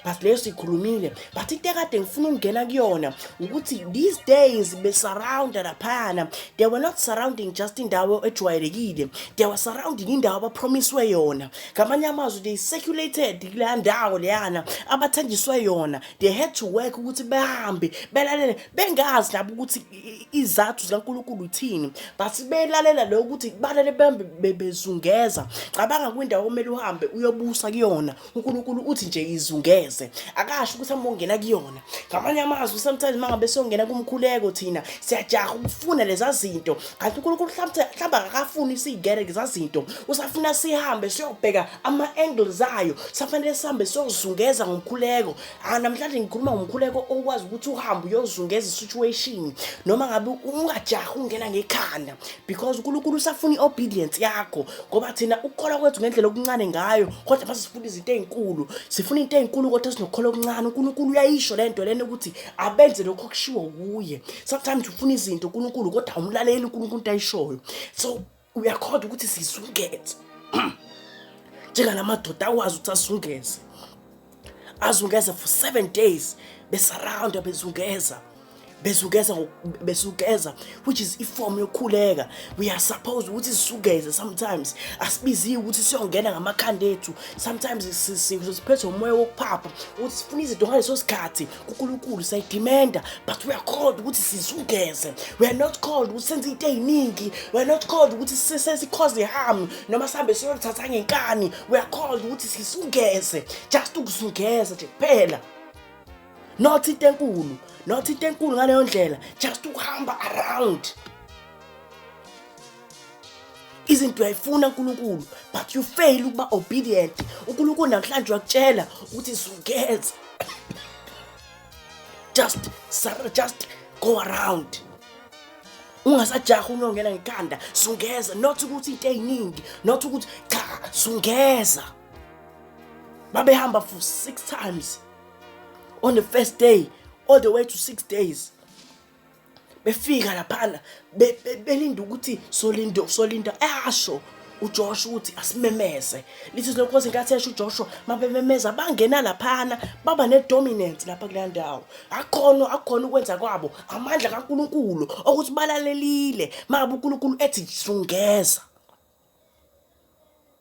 But leyo sikhulumile, but into ekade ngifuna ukungena kuyona ukuthi these days besurrounda laphana, they were not surrounding just indawo ejwayelekile, they were surrounding indawo abapromiswe yona. Ngamanye amazwi, they circulated kuleya ndawo leyana abathenjiswe yona. They had to work ukuthi behambe belalele, bengazi nabo ukuthi izathu zikaNkulunkulu uthini, but belalela lokho ukuthi balele behambe bezungeza. Cabanga kwindawo okumele uhambe uyobusa kuyona, uNkulunkulu uthi nje izungeze, akasho ukuthi hamba ungena kuyona. Ngamanye amazwi, sometimes mangabe siyongena kumkhuleko, thina siyajaha ukufuna leza zinto, kanti uNkulunkulu mhlawumbe akakafuni siyingene leza zinto, usafuna sihambe siyobheka ama-angles ayo. Safanele sihambe siyozungeza ngomkhuleko. Ah, namhlanje ngikhuluma ngomkhuleko okwazi ukuthi uhambe uyozungeza i-situation, noma ngabe ungajahi ungena ngekhanda, because uNkulunkulu usafuna i-obedience yakho, ngoba thina ukukholwa kwethu ngendlela okuncane ngayo, kodwa mase sifuna izinto ey'nkulu. Sifuna into ey'nkulu kodwa sinokukholwa okuncane. UNkulunkulu uyayisho le nto lena ukuthi abenze lokho okushiwo kuye. Sometimes ufuna izinto uNkulunkulu, kodwa awumlaleli uNkulunkulu into ayishoyo. So uyakholwa ukuthi sizungeze njengalamadoda akwazi ukuthi azungeze, azungeza for 7 days, besurrounda, bezungeza, bezungeza, bezungeza, which is iform yokukhuleka. We are supposed ukuthi sisungeze sometimes. Asibiziwe ukuthi siyongena ngamakhanda ethu. Sometimes siphethwe umoya wokuphapha ukuthi sifuna izinto ngaleso sikhathi kuNkulunkulu, siyayidemanda, but we are called ukuthi sizungeze. We are not called ukuthi senze into ey'ningi. We are not called ukuthi sesi-cause harm noma sihambe siyolithatha ngenkani. We are called ukuthi sizungeze, just ukuzungeza nje kuphela, not into enkulu, not into enkulu ngaleyo ndlela, just ukuhamba around. Izinto uyayifuna uNkulunkulu, but you fail ukuba obedient. UNkulunkulu namhlanje uyakutshela ukuthi zungeza, just go around, ungasajaha uyongena ngekhanda. Zungeza, not ukuthi into ey'ningi, not ukuthi, cha, zungeza. Babehamba for six times on the first day, all the way to 6 days. Befika laphana belinda ukuthi solinda, solinda esho uJoshua ukuthi asimemeze. Lithi lenkosi, inkathi esho uJoshua, mabememeza bangena laphana, baba ne-dominance lapha kuleya ndawo. Akhona, akhona ukwenza kwabo amandla kaNkulunkulu ukuthi balalelile mangabe uNkulunkulu ethi zungeza.